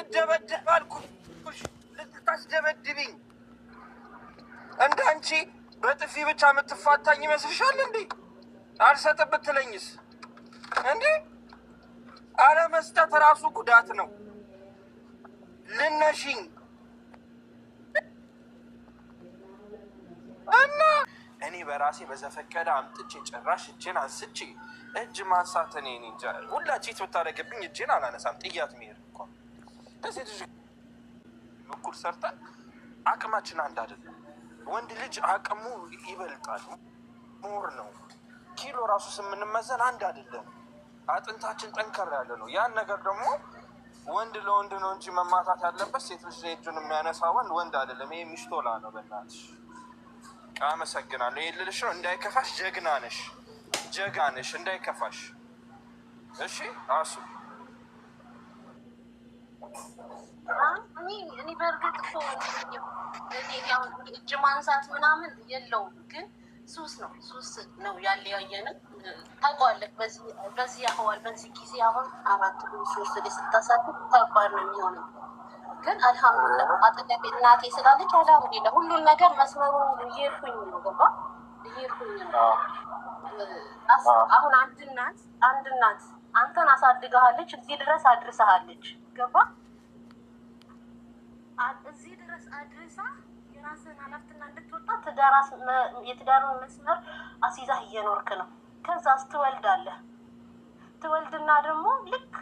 ልደበድብ አልኩሽ። ልታስደበድብኝ እንደ አንቺ በጥፊ ብቻ የምትፋታኝ ይመስልሻል እንዴ? አልሰጥም ብትለኝስ እንዴ? አለመስጠት ራሱ ጉዳት ነው። ልነሽኝ እና እኔ በራሴ በዘፈቀደ አምጥቼ ጭራሽ እጄን አንስቼ እጅ ማንሳት እኔ እንጃ። ሁላ cheat ብታደርግብኝ እጄን አላነሳም። ጥያት መሄድ እኮ ከሴት ልጅ እኩል ሰርተን አቅማችን አንድ አይደለም። ወንድ ልጅ አቅሙ ይበልጣል፣ more ነው። ኪሎ ራሱ ስምንመዘን አንድ አይደለም። አጥንታችን ጠንከር ያለ ነው። ያን ነገር ደግሞ ወንድ ለወንድ ነው እንጂ መማታት ያለበት ሴት ልጅ ላይ እጁን የሚያነሳ ወንድ ወንድ አይደለም። ይሄ ሚሽቶላ ነው። በእናትሽ አመሰግናለሁ። ይሄ ልልሽ ነው። እንዳይከፋሽ፣ ጀግና ነሽ፣ ጀግና ነሽ። እንዳይከፋሽ እሺ። አሱ እኔ በእርግጥ እኮ እኔ ያው እጅ ማንሳት ምናምን የለውም፣ ግን ሱስ ነው፣ ሱስ ነው ያለያየንም። ታውቀዋለህ። በዚህ አህዋል በዚህ ጊዜ አሁን አራት ልጅ ሶስት ልጅ ስታሳድግ ከባድ ነው የሚሆነው። ግን አልሐምዱሊላህ አጠገቤ እናቴ ስላለች አልሐምዱሊላህ ሁሉን ነገር መስመሩን እየሄድኩኝ ነው። ገባ፣ እየሄድኩኝ ነው። አሁን አንድ እናት አንተን አሳድገሃለች፣ እዚህ ድረስ አድርሰሃለች። ገባ፣ እዚህ ድረስ አድርሳ የራስህን ኃላፊነት እንድትወጣ የትዳሩን መስመር አስይዛህ እየኖርክ ነው። ከዛስ ትወልዳለህ። ትወልድና ደግሞ ልክ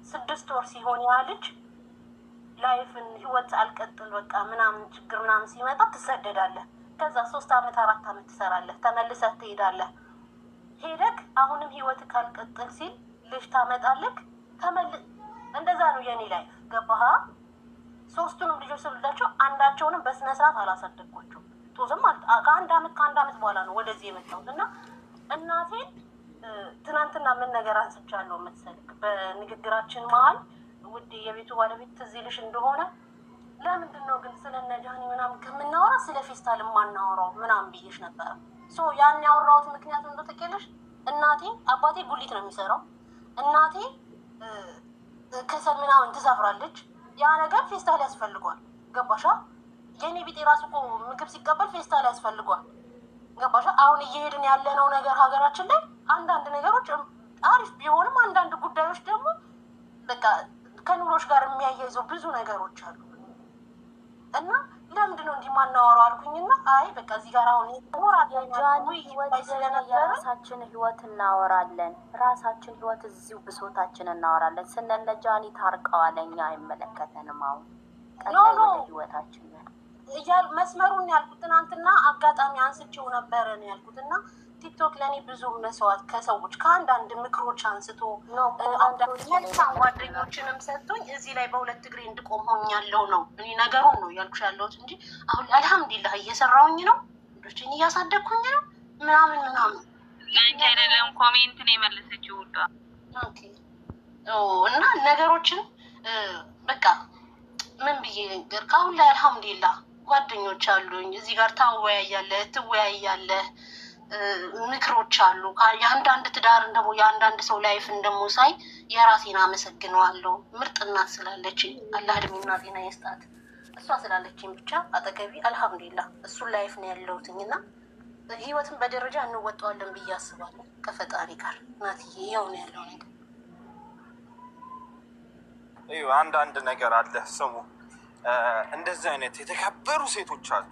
6 ወር ሲሆን ያ ልጅ life ን ህይወት አልቀጥል በቃ ምናምን ችግር ምናምን ሲመጣ ትሰደዳለህ። ከዛ 3 አመት 4 አመት ትሰራለህ፣ ተመልሰህ ትሄዳለህ። ሄደክ አሁንም ህይወት ካልቀጥል ሲል ልጅ ታመጣለህ። እንደዛ ነው የኔ life፣ ገባህ? ሶስቱንም ልጆች ስወልዳቸው አንዳቸውንም በስነ ስርዓት አላሳደግኳቸው። ጦዝም ከአንድ አመት በኋላ ነው ወደዚህ የመጣሁት። እና እናቴን ትናንትና ምን ነገር አንስቻለሁ መሰልክ? በንግግራችን መሀል ውድ የቤቱ ባለቤት ትዝ ይልሽ እንደሆነ ለምንድን ነው ግን ስለ ነጃኒ ምናምን ከምናወራ ስለ ፌስታል የማናወራው ምናምን ብዬሽ ነበረ። So ያን ያወራሁት ምክንያት እንደው ታውቂያለሽ፣ እናቴ አባቴ ጉሊት ነው የሚሰራው። እናቴ ከሰል ምናምን ትሰፍራለች። ያ ነገር ፌስታል ያስፈልገዋል። ገባሻ? የኔ ቢጤ ራሱ እኮ ምግብ ሲቀበል ፌስታል ያስፈልገዋል። ገባሻ? አሁን እየሄድን ያለነው ነገር ሀገራችን ላይ አንዳንድ ነገሮች አሪፍ ቢሆንም አንዳንድ ጉዳዮች ደግሞ በቃ ከኑሮች ጋር የሚያያይዘው ብዙ ነገሮች አሉ። እና ለምንድን ነው እንዲህ ማናወራው አልኩኝና አይ በቃ እዚህ ጋር አሁን የጃኒ ህይወት ላይ ስለነበረ የራሳችን ህይወት እናወራለን። ራሳችን ህይወት እዚሁ ብሶታችን እናወራለን። ስነነ ጃኒ ታርቀዋል። እኛ አይመለከተንም። አሁን No. ቀጣይ No. ወደ ህይወታችን ነን። እያል መስመሩን ያልኩት ትናንትና አጋጣሚ አንስቼው ነበረ ነው ያልኩት። እና ቲክቶክ ለእኔ ብዙ መስዋዕት ከሰዎች ከአንዳንድ ምክሮች አንስቶ No. አንዳንድ መልካም ጓደኞችንም ሰጥቶኝ እዚህ ላይ በሁለት እግሬ እንድቆም ሆኛለሁ ነው። እኔ ነገሩን ነው እያልኩሽ ያለሁት እንጂ አሁን አልሐምዱሊላህ እየሰራሁኝ ነው፣ ልጆችን እያሳደግኩኝ ነው ምናምን ምናምን። ለአንቺ አይደለም፣ comment ነው የመለሰችው ውዷ። Okay። እና ነገሮችን በቃ ምን ብዬ ልንገር፣ ከአሁን ላይ አልሐምዱሊላህ ጓደኞች አሉኝ። እዚህ ጋር ታወያያለህ፣ ትወያያለህ፣ ምክሮች አሉ። የአንዳንድ ትዳርን ደግሞ የአንዳንድ ሰው life ን ደግሞ ሳይ የራሴን አመሰግነዋለሁ። ምርጥ እናት ስላለችኝ አላህ እድሜና ጤና ይስጣት። እሷ ስላለችኝ ብቻ አጠገቢ አልሐምዱሊላህ እሱን life ነው ያለሁትኝ እና ህይወትን በደረጃ እንወጣዋለን ብዬ አስባለሁ ከፈጣሪ ጋር። እናትዬ ያው ነው ያለው ነገር። እዩ፣ አንዳንድ ነገር አለ። ስሙ፣ እንደዚህ አይነት የተከበሩ ሴቶች አሉ፣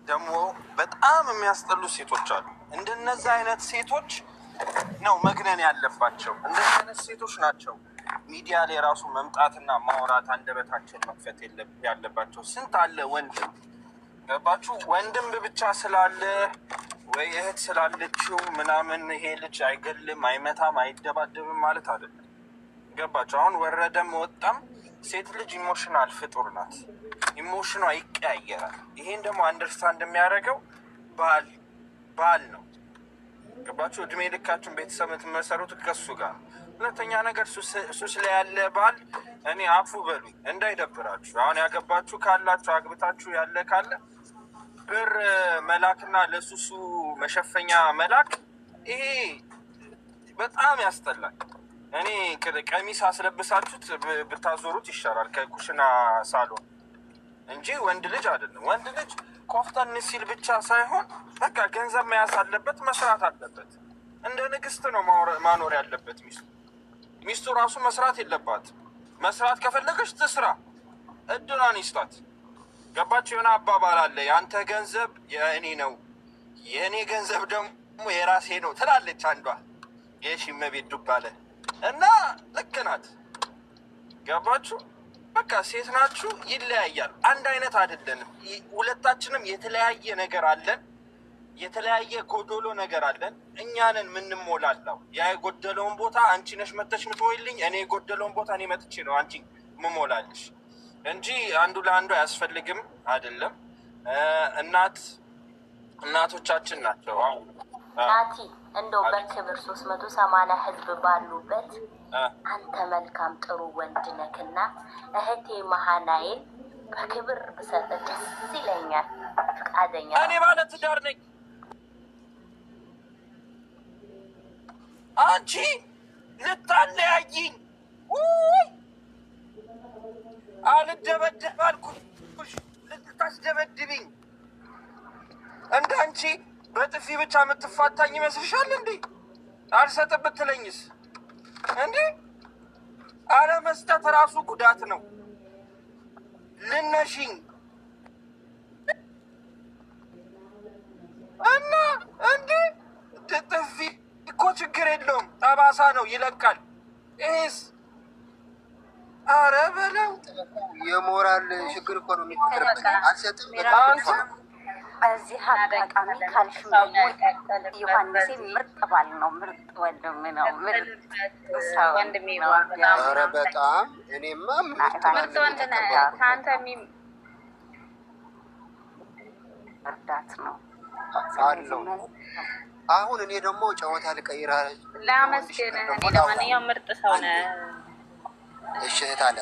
ደግሞ በጣም የሚያስጠሉ ሴቶች አሉ። እንደነዚህ አይነት ሴቶች ነው መግነን ያለባቸው። እንደዚህ አይነት ሴቶች ናቸው ሚዲያ ላይ ራሱ መምጣትና ማውራት አንደበታቸውን መክፈት ያለባቸው። ስንት አለ ወንድም፣ ገባችሁ? ወንድም ብቻ ስላለ ወይ እህት ስላለችው ምናምን ይሄ ልጅ አይገልም፣ አይመታም፣ አይደባደብም ማለት አይደለም። ገባችሁ? አሁን ወረደም ወጣም ሴት ልጅ emotional ፍጡር ናት። Emotion ኗ ይቀያየራል። ይሄን ደግሞ understand የሚያደርገው ባል ነው። ገባችሁ? እድሜ ልካችሁን ቤተሰብ የምትመሰሩት ከሱ ጋር። ሁለተኛ ነገር ሱስ ላይ ያለ ባል እኔ አፉ በሉኝ እንዳይደብራችሁ። አሁን ያገባችሁ ካላችሁ፣ አግብታችሁ ያለ ካለ ብር መላክና ለሱሱ መሸፈኛ መላክ ይሄ በጣም ያስጠላል። እኔ ቀሚስ አስለብሳችሁት ብታዞሩት ይሻላል ከኩሽና ሳሎን እንጂ ወንድ ልጅ አይደለም። ወንድ ልጅ ቆፍጠን ሲል ብቻ ሳይሆን በቃ ገንዘብ መያዝ አለበት፣ መስራት አለበት። እንደ ንግስት ነው ማኖር ያለበት ሚስቱ። ሚስቱ ራሱ መስራት የለባት። መስራት ከፈለገች ትስራ፣ እድሏን ይስጣት። ገባች? የሆነ አባባል አለ፣ የአንተ ገንዘብ የእኔ ነው፣ የእኔ ገንዘብ ደግሞ የራሴ ነው ትላለች አንዷ የሺመቤት ዱባለ እና ልክ ናት። ገባችሁ? በቃ ሴት ናችሁ፣ ይለያያል። አንድ አይነት አይደለንም። ሁለታችንም የተለያየ ነገር አለን፣ የተለያየ ጎዶሎ ነገር አለን። እኛንን ምንሞላላው ያ የጎደለውን ቦታ አንቺ ነሽ መተሽ ምትሞይልኝ፣ እኔ የጎደለውን ቦታ እኔ መጥቼ ነው አንቺ ምሞላልሽ እንጂ አንዱ ለአንዱ አያስፈልግም አይደለም። እናት እናቶቻችን ናቸው። አሁን ናቲ እንደው በክብር 380 ህዝብ ባሉበት አንተ መልካም ጥሩ ወንድ ነክና እህቴ መሀናዬን በክብር ብሰጥ ደስ ይለኛል። ፈቃደኛ እኔ ባለ ትዳር ነኝ። አንቺ ልታለያይኝ ውይ አልደበድብ አልኩሽ፣ ልታስደበድብኝ። እንደ አንቺ በጥፊ ብቻ የምትፋታኝ ይመስልሻል እንዴ? አልሰጥም ብትለኝስ እንዴ? አለመስጠት ራሱ ጉዳት ነው። ልነሽኝ እና እንዴ ጥፊ እኮ ችግር የለውም ጠባሳ ነው ይለቃል። ይሄስ አረ በለው የሞራል ችግር እኮ ነው የሚፈጥርበት። አልሰጥም አንተ በዚህ አጋጣሚ ካልሽም ደግሞ ዮሐንሴ ምርጥ ባል ነው፣ ምርጥ ወንድም ነው፣ ምርጥ ሰው ወንድሜ ነው። በጣም ኧረ በጣም እኔማ ምርጥ ባል ምርጥ ነው ወንድ ነህ። የተቀበልኩት። ከአንተ እርዳት ነው። አለው። አሁን እኔ ደግሞ ጨዋታ ልቀይር ላመስግንህ። እኔ ለማንኛውም ምርጥ ሰው ነህ። እሺ እህት አለ